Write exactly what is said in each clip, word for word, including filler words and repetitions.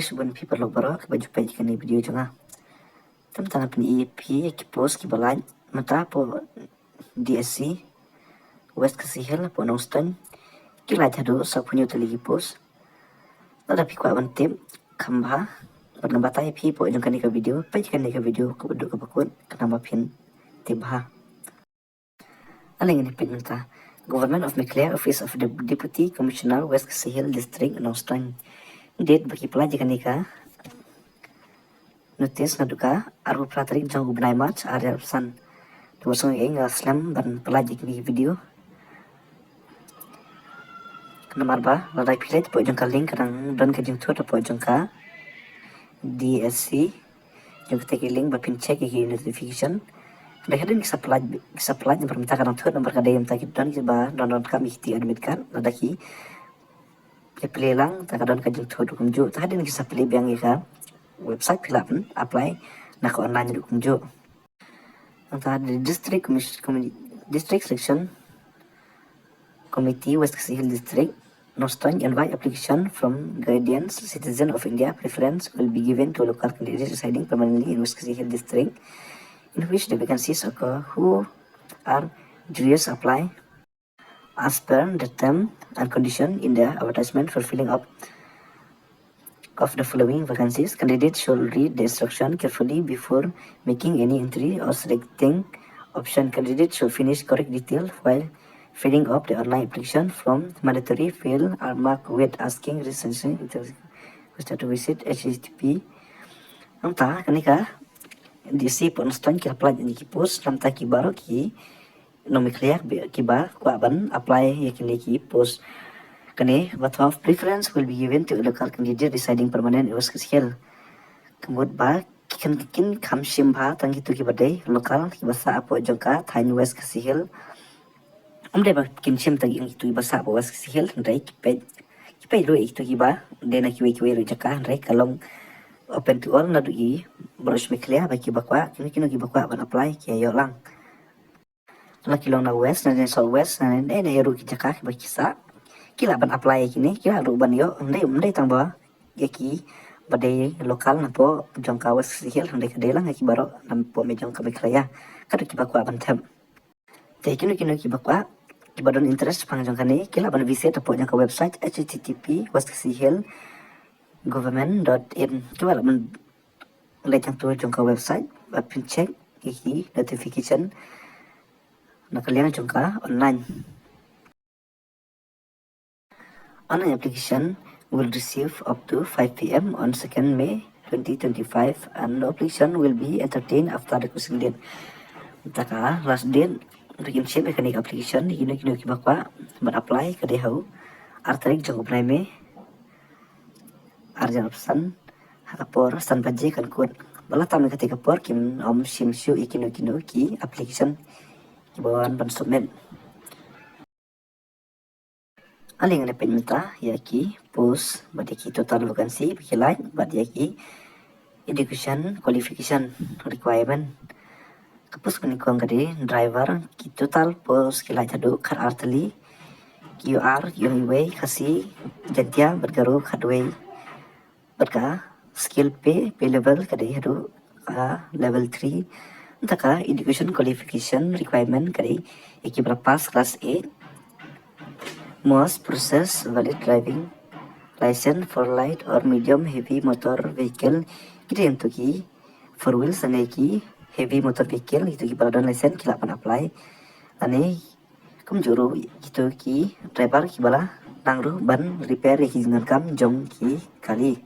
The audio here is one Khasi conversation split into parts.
Shibun phi paralok baroh kiba ju peit ïa kane ka video jong nga. Te mynta ngan pyni ïa phi ïa ki post kiba lait mynta hapoh D S C West Khasi Hills hapoh Nongstoiñ. Ki lait haduh saphew hynñiew tylli ki post. Lada phi kwah ban tip kham bha, bad ngan batai ïa phi hapoh jong kane ka video, peit ïa kane ka video kaba haduh kaba kut khnang ba phin tip bha. Ale ngin ïa peit mynta. Government of Meghalaya, Office of the Deputy Commissioner, West Khasi Hills District, Nongstoiñ. Date ba ki pynlait ïa kane ka notice naduh ka arphew phra tarik jong u bnai March ar hajar arphew san. Te ba sngewbha nga slem ban pynlait ïa kane ka video. Namar ba lada phi leit hapoh jong ka link ka dang don ka jingthut hapoh jong ka D S C. Jong kata ka link ba phin check ïa ki notification. Hynrei hadien ki sa pynlait, ki sa pynlait namar mynta ka dang thut namar ka dei mynta ki don kiba don donkam ïa ki admit card, lada ki, ki plie lang te ka don ka jingthut kumjuh. Te hadien ki sa plie biang ïa ka website phi lah ban apply na ka online ruh kumjuh. Nangta the District Commis-, Commi-, District Selection Committee, West Khasi Hills District, Nongstoiñ, invite application from guardians, citizen of India. Preference will be given to local candidates residing permanently in West Khasi Hills District, in which the vacancies occur. Who are judicious apply as per the term and condition in the advertisement for filling up of the following vacancies. Candidate should read the instruction carefully before making any entry or selecting option. Candidate should finish correct detail while filling up the online application form. Mandatory field are marked with asking, registration, interest, request to visit, H T T P. Nangta kane ka D C hapoh Nongstoiñ ki la pynlait ïa ki post, nangta ki baroh ki nong Meghalaya kiba kwah ban apply ïa kine ki post. Kane ba twelve, preference will be given to local candidate residing permanent in West Khasi Hills. Ka mut ba kin, kin kham shim bha tang kito kiba dei local kiba sah hapoh jong ka thaiñ West Khasi Hills. Ym dei ba kin shim tang kito kiba sah hapoh West Khasi Hills, hynrei ki peit, ki peit ruh ïa kito kiba dei na kiwei kiwei ruh jaka, hynrei ka long open to all naduh ïa baroh shi Meghalaya ba kiba kwah, kino kino kiba kwah ban apply ki ïoh lang. La ki long na West, na South West, na ne ne ruh ki jaka kiba ki sah, ki lah ban apply ïa kine, ki lah ruh ban ïoh. Ym dei, ym dei tang ba ïa kiba dei local napoh jong ka West Khasi Hills, hynrei ka dei lang ïa ki baroh napoh mei jong ka Meghalaya. Ka dei kiba kwah ban thep. Te kino kino kiba kwah, kiba don interest shaphang jong kane, ki lah ban visit hapoh jong ka website H T T P West Khasi Hills government dot in. Kiba lah ban leit hangto jong ka website ba phin check ïa ki notification na ka liang jong ka online. Online application will receive up to five P M on second May twenty twenty-five, and the application will be entertained after the closing date. Mynta ka last date ba kin shim ïa kane ka application, kino kino kiba kwah ban apply ka dei ha u ar tarik jong u bnai May ar hajar arphew san, ha ka por san baje kan kut. Ba la tam ïa kata ka por kin ym shim shuh ïa kino kino ki application kiba wan ban submit. Ale ngin ïa peit mynta ïa ki post bad ïa ki total vacancy ba ki lait bad ïa ki education qualification requirement. Ka post kaba nyngkong ka dei driver, ki total post ki lait haduh khat ar tylli, ki U R ki long iwei, Khasi, Jaiñtia bad Garo khatwei. Bad ka skill pay, pay level ka dei haduh ka level three. Nangta ka education qualification requirement ka dei ïa kiba la pass class eight, must possess valid driving license for light or medium heavy motor vehicle. Ki dei hangto ki four wheels lane ki heavy motor vehicle, kito kiba la don license ki lah ban apply. Lane kumjuh ruh kito ki driver kiba la nang ruh ban repair ïa ki jingdonkam jong ki kali.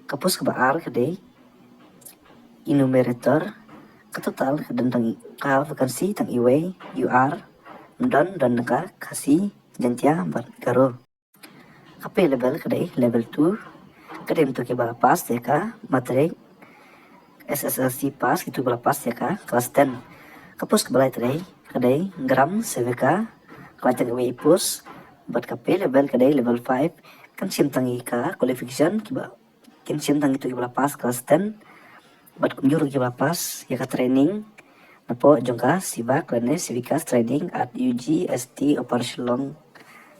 Ka post kaba ar ka dei enumerator, ka total ka don tang i-, ka vacancy tang iwei, U R ym don, don tang ka Khasi, Jaiñtia bad Garo. Ka pay level ka dei level two, ka dei hangto kiba la pass ïa ka matric, S S L C pass, kito ba la pass ïa ka class ten. Ka post kaba lai ka dei, ka dei gram sevika, ka lai tang iwei i post, bad ka pay level ka dei level five, kan shim tang ïa ka qualification kiba, kin shim tang kito kiba la pass class ten. Bad kumjuh ruh kiba la pass ïa ka training napoh jong ka SEVAC lane Sevika Training at U G S T Upper Shillong.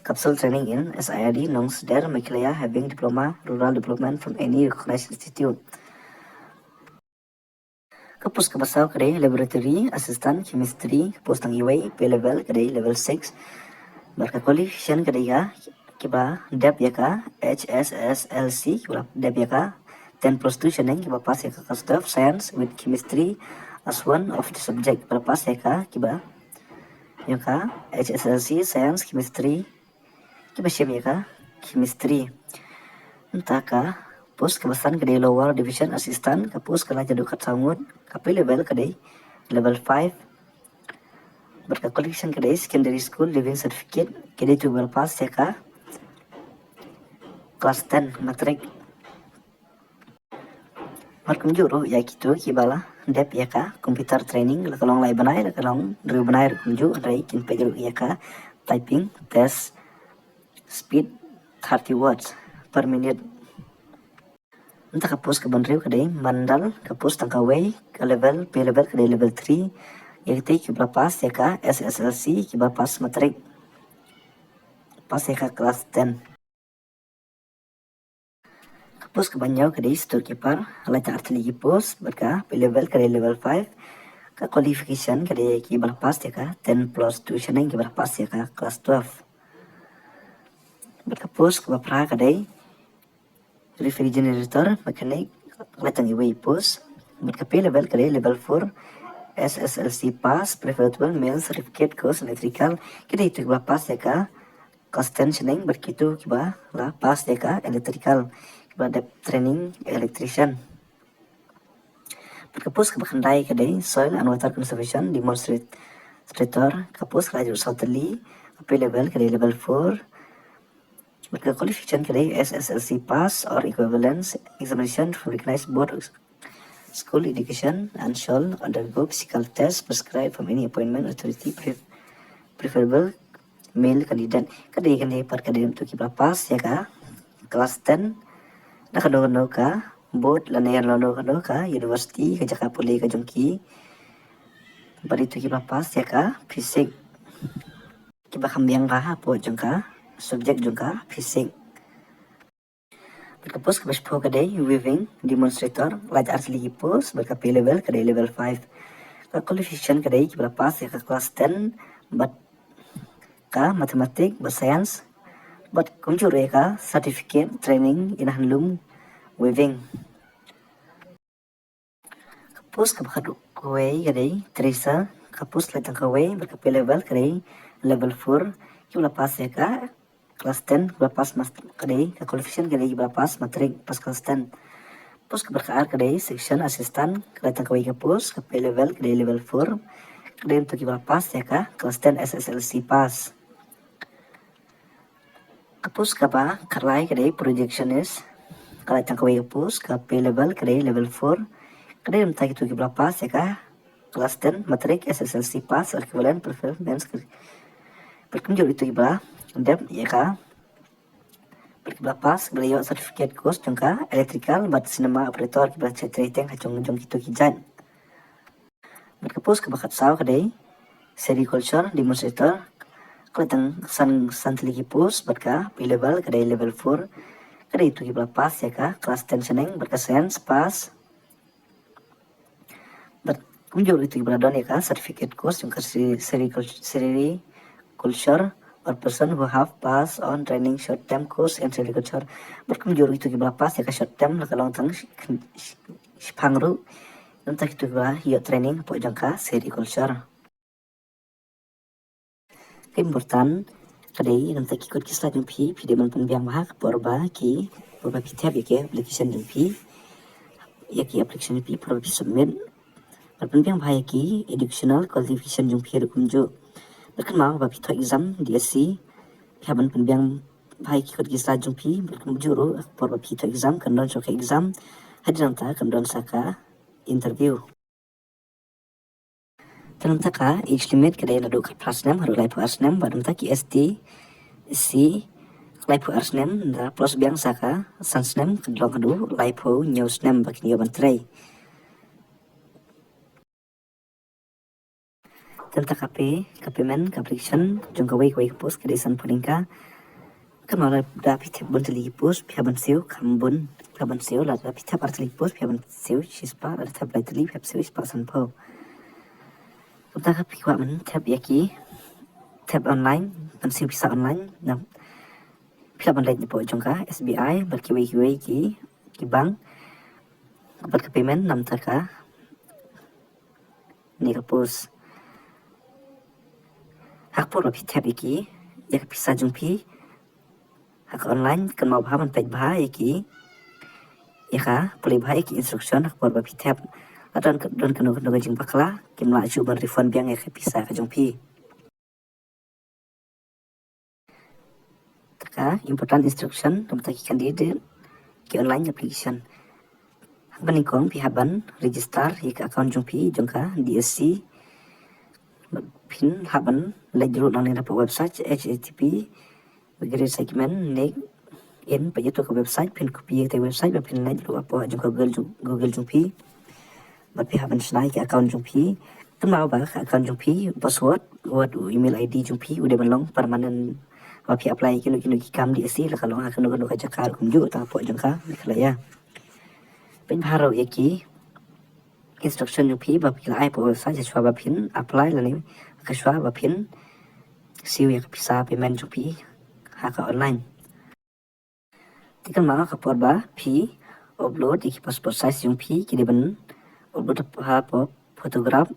Capsule training in S I R D, Nongsder, Meghalaya, having diploma rural development from any recognized institute. Ka post kaba saw ka dei laboratory assistant chemistry, ka post tang iwei, pay level ka dei level six. Bad ka qualification ka dei ka kiba dep ïa ka H S S L C, kiba dep ïa ka ten plus two shaneng, kiba pass ïa ka class twelve science with chemistry as one of the subject, kiba pass ïa ka, kiba ïa ka H S S L C science chemistry, kiba shem ïa ka chemistry. Nta ka post kaba san ka dei lower division assistant, ka post ka la jadu kat saw ngut, ka pay level ka dei level five. Bad ka qualification ka dei secondary school leaving certificate, ka dei tu bal pass ïa ka class ten matric. Bad kumjuh ruh ïa kito kiba la dep ïa ka computer training, la ka long lai bnai, la ka long hynriew bnai ruh kumjuh, hynrei kin peit ruh ïa ka typing test speed thirty words per minute. Nta ka post kaba hynriew ka dei mandal, ka post tang kawei, ka level, pay level ka dei level three. Ïa kito kiba la pass ïa ka S S L C, kiba pass matric, pass ïa ka class ten. Ka post kaba hynñiew ka dei storekeeper, la jia artylli ki post, bad ka pay level ka dei level five. Ka qualification ka dei kiba la pass ïa ka ten plus two shaneng, kiba la pass ïa ka class twelve. Bad ka post kaba phra ka dei refrigerator mechanic, la tang iwei post. Bad ka pay level ka dei level four, S S L C pass, preferable male certificate course electrical, ka dei tu kiba la pass ïa ka class ten shaneng, bad kito kiba la pass ïa ka electrical, kiba dep training electrician. Bad ka post kaba khyndai ka dei soil and water conservation demonstrator, ka post ka la jia saw tylli, ka pay level ka dei level four. Bad ka qualification ka dei S S L C pass or equivalence examination from recognized board school education and shall undergo physical test prescribed from any appointment authority, pre- preferable male candidate. Ka dei kane pat ka dei tu kiba la pass ïa ka class ten na kano kano ka board lane lano kano ka university, ka jaka pule ka jong ki. Bad ïa kito kiba la pass ïa ka physics, kiba kham biang bha hapoh jong ka subject jong ka physics. Bad ka post kaba shiphew ka dei weaving demonstrator, la jia artylli ki post, bad ka pay level ka dei level five. Ka qualification ka dei kiba la pass ïa ka class ten bad ka mathematics bad science, bad kumjuh ruh ïa ka certificate training in handloom weaving. Ka post kaba khatwei ka dei tracer, ka post la tang kawei, bad ka pay level ka dei level four. Kiba la pass ïa ka class ten, kiba la pass mas- ka dei, ka qualification ka dei kiba la pass matric, pass class ten. Post kaba khatar ka dei section assistant, ka la tang kawei ka post, ka pay level ka dei level four. Ka dei tu kiba la pass ïa ka class ten S S L C pass. Ka post kaba khatlai ka dei projectionist, ka la tang kawei ka post, ka pay level ka dei level four. Ka dei mynta kito kiba la pass ïa ka class ten matric, S S L C pass or equivalent performance. Bad kumjuh ïa kito kiba la dep ïa ka, bad kiba la pass, kiba la ïoh certificate course jong ka electrical bad cinema operator, kiba la trei teng ha jong jong kito ki jait. Bad ka post kaba khatsaw ka dei sericulture demonstrator, ka la tang san, san tylli ki post, bad ka pay level ka dei level four. Ka dei tu kiba la pass ïa ka class ten shaneng, bad ka science pass. Bad kumjuh ïa kito kiba la don ïa ka certificate course jong ka seri-, sericul-, sericulture, or person who have passed on training short term course in sericulture. Bad kumjuh ïa kito kiba la pass ïa ka short term, la ka long tang shi-, shi-, shiphang ruh, namar kito kiba la ïoh training hapoh jong ka sericulture. Ka important ka dei namar ki kot ki sla jong phi, phi dei ban pynbiang bha ka por ba ki, por ba phi thep ïa ki application jong phi, ïa ki application jong phi por ba phi submit. Ban pynbiang bha ïa ki educational qualification jong phi ruh kumjuh. Bad kynmaw ba phi thoh exam D S C, phi hap ban pynbiang bha ïa ki kot ki sla jong phi, bad kumjuh ruh por ba phi thoh exam kan don shuh ka exam, hadien nangta kan don sa ka interview. Te nangta ka age limit ka dei naduh khatphra snem haduh laiphew ar snem, bad nangta ki S T, S C, laiphew ar snem, nangta plus biang sa ka san snem, ka long haduh laiphew hynñiew snem ba kin ïoh ban trei. Te nangta ka pay, ka payment, ka application jong kawei kawei ka post ka dei sanphew tyngka. Kynmaw lada phi thep bun tylli ki post phi hap ban siew kham bun, phi hap ban siew, lada phi thep ar tylli ki post phi hap ban siew shispah, lada thep lai tylli phi hap siew shispah sanphew. Kumta ka phi kwah ban thep ïa ki, thep online, ban siew pisa online, na phi lah ban leit hapoh jong ka S B I bad kiwei kiwei ki, ki bank bad ka payment namar ka ne ka post. Ha ka por ba phi thep ïa ki, ïa ka pisa jong phi ha ka online, kynmaw bha ban peit bha ïa ki, ïa ka, pule bha ïa ki instruction ha ka por ba phi thep. Lada don, don kano kano ka jingbakla, kim lah shuh ban refund biang ïa ka pisa ka jong phi. Te ka important instruction namar ki candidate ki online application. Haba nyngkong phi hap ban register ïa ka account jong phi jong ka D S C. Phin hap ban leit ruh nangne hapoh website H T T P wegere segment ne in, peit ïa ka website, phin copy ïa ka website bad phin leit ruh hapoh jong ka Google jong, Google jong phi. Bad phi hap ban shna ïa ka account jong phi. Kynmaw ba ka account jong phi, password bad u email I D jong phi u dei ban long permanent. Ba phi apply ïa kino kino ki kam D S C, la ka long ha kano kano ka jaka ruh kumjuh, tang hapoh jong ka Meghalaya. Peit bha ruh ïa ki instruction jong phi ba phi la ai hapoh website shuwa ba phin apply lane shuwa ba phin siew ïa ka pisa payment jong phi ha ka online. Te kynmaw ka por ba phi upload ïa ki passport size jong phi, ki dei ban upload hapoh photograph,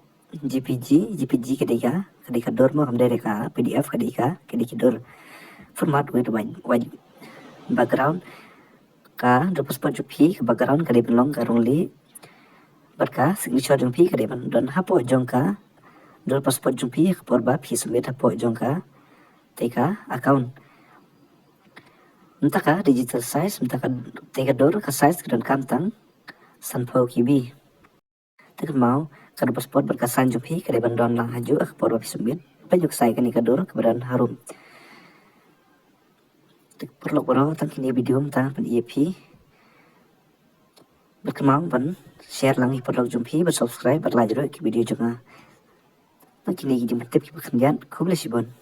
J P G, J P G ka dei ka, ka dei ka dur mo, kam dei ka P D F, ka dei ka, ka dei ka dur. Format with white, white background. Ka dur passport jong phi ka background ka dei ban long ka rong lieh. Bad ka signature jong phi ka dei ban don hapoh jong ka dur passport jong phi ha ka por ba phi submit hapoh jong ka, te ka account. Mynta ka digital size, mynta ka, te ka dur ka size ka donkam tang sanphew K B. Te kynmaw ka dur passport bad ka sign jong phi ka dei ban don lang hajuh ha ka por ba phi submit. Peit ïa ka size kane ka dur kaba don harum. Te paralok baroh, tang kine video mynta ban ïa phi. Bad kynmaw ban share lang ïa ki paralok jong phi, bad subscribe bad like ruh ïa ki video jong nga. Tang kine ki jingpyntip kiba khyndiat, khublei shibun.